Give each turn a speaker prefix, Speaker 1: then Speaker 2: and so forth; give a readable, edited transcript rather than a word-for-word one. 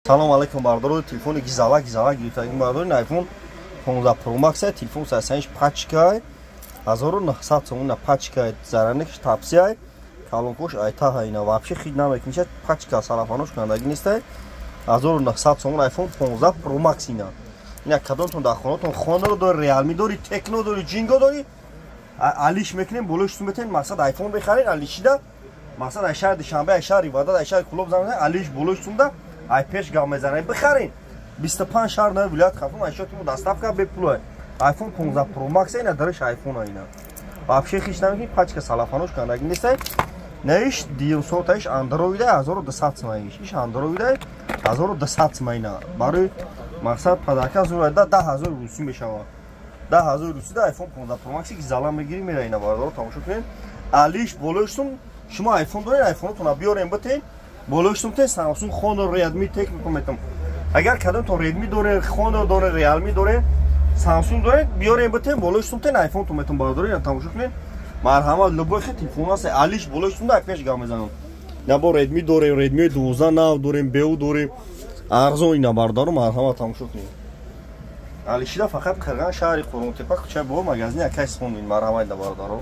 Speaker 1: Салом алейкум, бардоро. Телефони гизала гизала гирифтагӣ, бардори. iPhone 15 Pro Max, телефон сасаниш пачка 1900 сомон, на пачка заранекш тапсия, калонкош айтаҳа. Ина вообще хид намекунша, пачка салафанош кандагӣ нестай. 1900 сомон iPhone 15 Pro Max. Ина кадомтон дар хонатон Honor дори, Realme дори, Tecno дори, Jingo дори, алиш мекунем, болои шутун метавонед, мақсад, iPhone бихаред алишида. Мақсад, ай шаҳри Душанбе, ай шаҳри Ваҳдат, ай шаҳри Кӯлоб занг, алиш болои шутунда ай пеш гап мезанед, бихаред. 25 шаҳр нави вилоят Хатлон айшотимо доставка бепул. iPhone 15 Pro Max, ина дариш iPhone. Ина вообще хиш намекунӣ, пачка салафанош кандаги нестай. Наиш диюмсотаиш андроида 1200 сма, иш андроида 1200 сма. Ина барои мақсад падака зура 10 000 русӣ мешавад. 10 000 русӣ да iPhone 15 Pro Max зала мегирӣ, мера. Ина, бародаро, тамошо кунед. Алиш болоиштум, шумо iPhone доред, iPhone-отонро биёрем, битен болоиштум те Samsung, Honor, Redmi, Tecno метам. Агар кадомтон Redmi доред, Honor доред, Realme доред, Samsung доред, биёрем, битен болоиштум тен iPhone-тон метам. Бародаро, ина тамошо кунед, марҳамат, любой хе телефон аст, алиш болоиштум да пеш гап мезанам. Ина бо Redmi дорем, Redmi 12 нав дорем, БУ дорем, арзон. Ина, бародаро, марҳамат, тамошо кунед. Алишида фақат Қирған, шаҳри Қурғонтепа, кӯчаи бо магазини акай Сомин. Марҳамат, ина, бародаро.